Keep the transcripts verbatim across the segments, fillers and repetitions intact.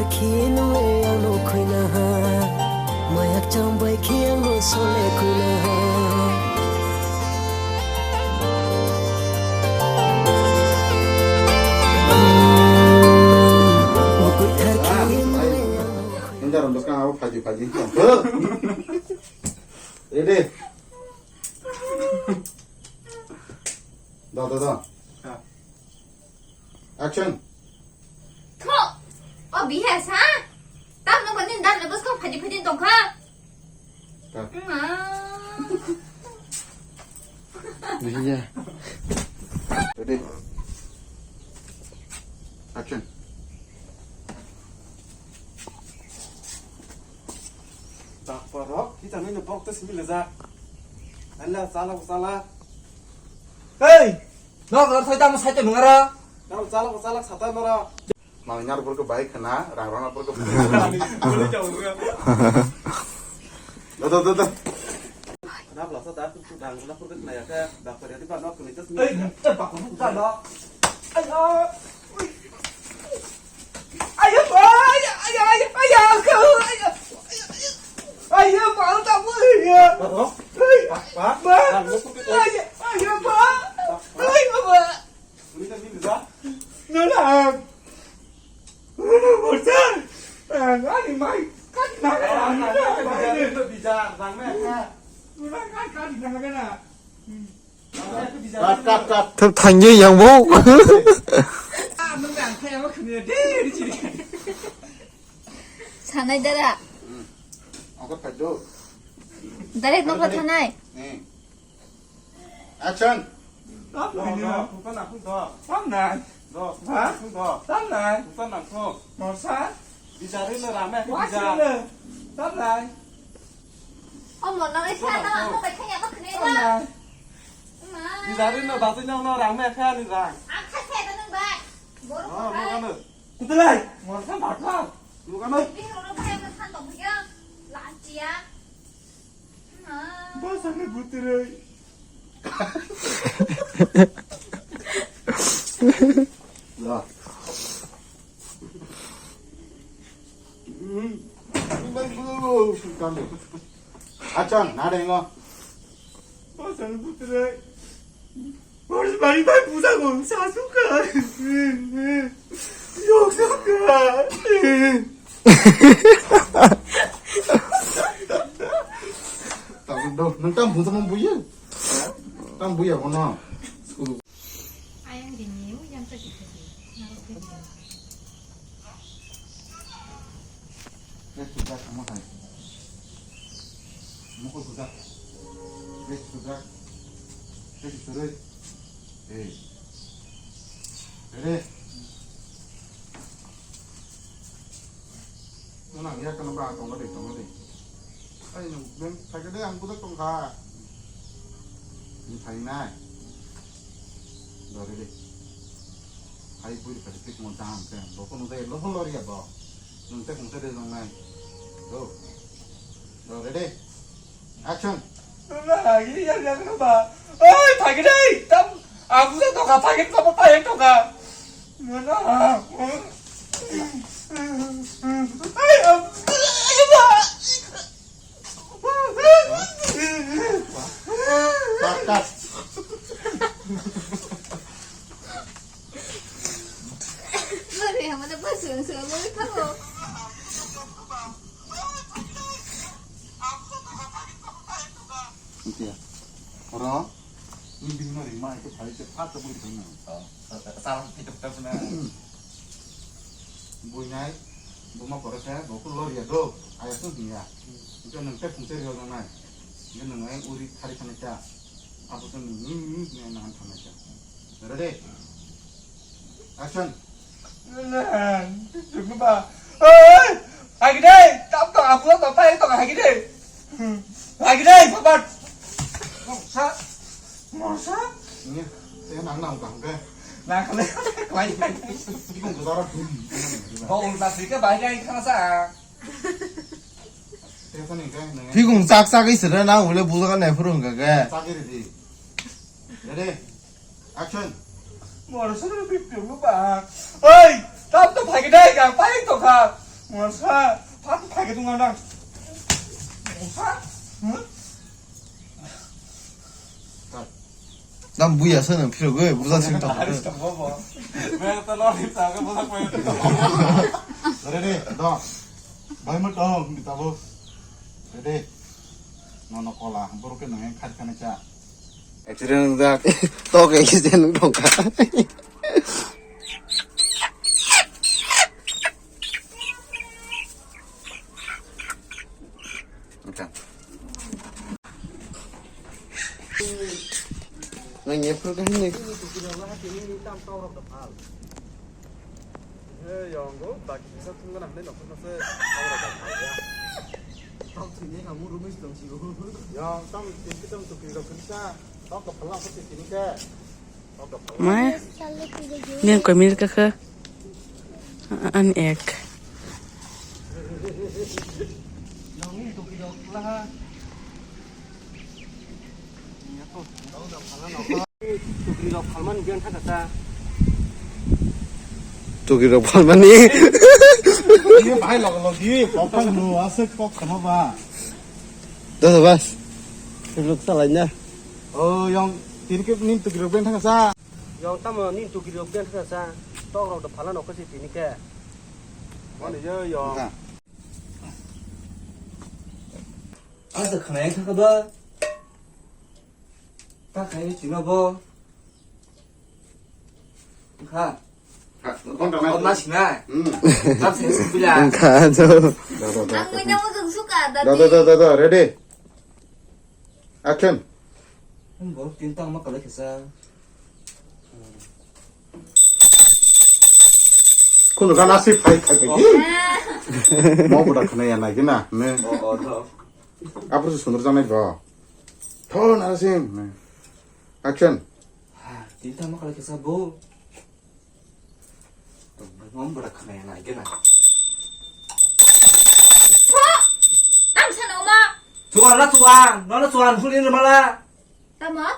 Khe nung le ang no khuina ha, mayak cham bai khe ang no sole khuina ha. Mukui thar khe nung le ang no khuina. Inda ram bwskang abo phaji phaji. Ready? Da, da, da. Ha. Action. Tho! O bihas, ha? Tam no kani dan le bwskang phaji phaji tong kha. Cut. Ma. Iya. Ready? Action. Dakparok, kita nini bok tei simi lejak. Anda chala chala. Hey! Nok lor thoi tamo saito nungara. Tamo chala chala sata nora. Nang nyar burko bai khna, rang rana burko. Do, do, do, do. Kenapa lah, saya takut tuh, dah, kenapa tuh kenapa ya? Kayak, dah, pada tiba, no, kena itu semua. Eh, eh, Pak, kamu bukan, no? Ayo. Ayo, Pak, ayo, ayo, ayo, ayo, aku, ayo. Ayo, Pak, tak boleh, ya. Pak, oh? Pak, Pak, Pak. Pak, mau pergi, Pak. Ayo, ayo, Pak. Pak, Pak. Ayo, Pak. Ini kan ini, Pak. Nolak. Ani mai, kati na. Cut, cut, cut. Thap thangye yang bo. Sanai dara. Angkot phaidok. Direct nokla thanai. Ni. Action. Tam nai. Tam nai. Ha? Tam nai. Morsa. Bijari no rame. Wasi no. Tam nai. Omo no isa no, no bai khaya ba khne ba. Tam nai. Ma. Bijari no dati no no rame kha ni rang. Ang kha khe ba nang bai. Boru ko bai. Kutelai. Morsa bhatla. Lugano. Bihar no bai ang khan tong ya. Lanchia. Bwsakni bwtwrwi. Ya. Action, nadengo. Bwsakni bwtwrwi. Bari bai bujago, sasuka. Yoksuka. Tamo do, nang tam buja mo buya. Tam buya mo no. Ayang dini, yang tadi tadi. Rest sujak, amo hai. Mukul sujak. Rest sujak. Rest sujak. Hey. Ready? Nang ya kana ba tongo de, tongo de. Ai nang beng thakade ang budak tongkha. Ni thainai. Dore de. Hai bui ka tik mo dam ke. Bo kono de lo lo ria bo. Nung te kung te de nang nai. Do. Do ready? Action. Nang ya ya ba. Oi, phagi dai. Tam aku sa to ka phagi to pa yang to ka. Mana? Ai, am. Cut, cut. Sorry, hamada pasung sung mo karo. Intia. Oro. Ni bini no ringma ito phai se phat to bui thang na. Sal sal kitab kitab na. Buinai, buma kore se, bo ku lor ya do, aya tu dia. Itu nang te phung se rio nang nai. Itu nang ai uri thari khana cha. Apo tu ni ni ni ni nang khana cha. Ready? Action. Nang, tunggu ba. Oi, lagi deh. Tam to aku to pai to lagi deh. Lagi deh, babat. Sa, masa? Ni, saya nang nang bang ke. Nang kene, kau ini. Ikung ke darah dum. Bau nasi ke bahaya ini kana sa. Saya sana ke nang. Phikung chak chak isi na, na ule buja kan nai phuru hwnkha khe. Chak iri di. Ready? Action. Moro soro bipti lu ba. Oi, tam to phai dai ga, pai to kha. Masa, phat phai ke tong nang. Masa? Hmm? Dam buya sa nang phirok, eh, buja sing tong. Haris tong bobo. Mereka telur di sana, budak main. Ready, dong. Bai mo tong, kita bo. Ready. Nono kola, borok ke nang khat khana cha. Accident jak. Tok accident tongkha. Nang ye phuru kahini. He, yong go, baki kisa thung gana hwnwi nokthok nokse. Tok thwini kamu rumis tong sigo. Yong tam tin kitam tukri rok kisa. Tok ko phalang ko tini ke. Tok ko phalang. Mai. Neng koi minute ka kha. An ek. Yong ni tukri rok laha. Tukri rok phalmani biyan thaka ta. Tukri rok phalmani. Ini bahai log log di, pokok nu asik pok sama ba. Dah bas. Tukri rok salai na. Oh, yong tini ke nin tukri rok biyan thaka sa. Yong tamo nin tukri rok biyan thaka sa. Tok rok do phala no kasi tini ke. Mani yo yong. Asa khana yang thaka ba. Ta khai ni tino bo. Kha. Kha, kon ta nai. Kon mas na. Hmm. Tam se bila. Kha jo. Da, da, da. Ang mui nang mujung suka, da, da, da, da, da, da, ready. Action. Ang borok tin tang ma kalai kesa. Kono gana si phai khai khai. Mo boda khana ya nai gina, ne. Oh, oh, to. Apor se sundur janai bo. Thon arasing. Action. Tinta ma kala kisa bo. Ngom bada khana ya nai gena. Tho! Tam sana ma. Tuan la tuan, no no tuan, hulin mala. Tamo?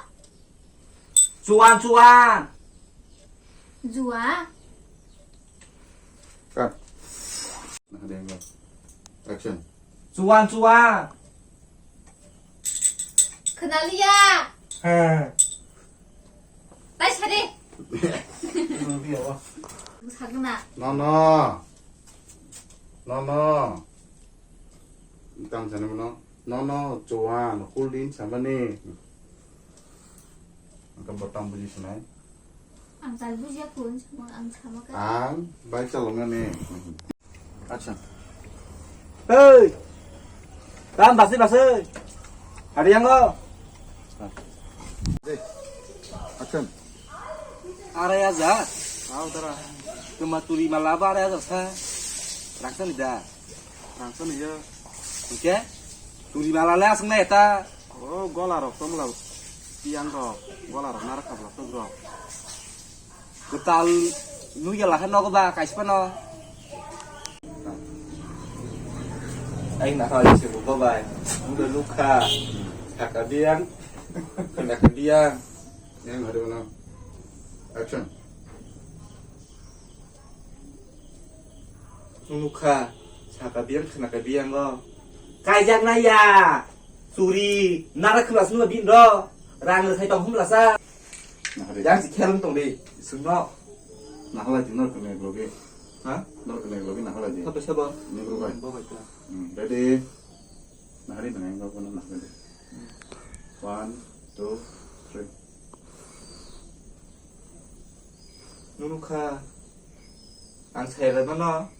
Tuan tuan. Jua. Cut. Nah, ada yang go. Action. Chuan chuan. Khwnaliya. He. Tai sari. Khwnaliya ba. Sakna. No no. No no. Tang jani mano. No no chuan holding samani. Angka bottom buji sinai. Ang chal bujiya kun sama ang sama ka. Ang bai chalongnani. Action. Hei! Tam basi basi. Hari yang lo. Action. Arai aja. Mau tara. Kema turi mala ba arai aja sa. Raksa ni da. Raksa ni ya. Oke. Turi mala le asang na eta. Oh, gola rok tomla. Tiang rok. Gola rok narak kabla tok rok. Kwtal nugya laha nogo ba kaisa phano. Ai na hai se bo bai. Udah lukha. Kaka biang. Kena ke biang. Yang hari mana? Action. Nukha. Saka biang kena ke biang lo. Kaijaknai ya. Suri. Nara khwlas numa bin ro. Rang rwkhai tong humlasa. Nahari. Yang si khelung tong di, sungno. Nahalai di nor kene grogi. Ha? Nor kene grogi nahalai di. Sabo sabo. Ini grogi. Bo bai ta. Hmm, ready. Nahari nang yang grogi nang ready. One, two, three. Nunu kha. Ang sai ra no.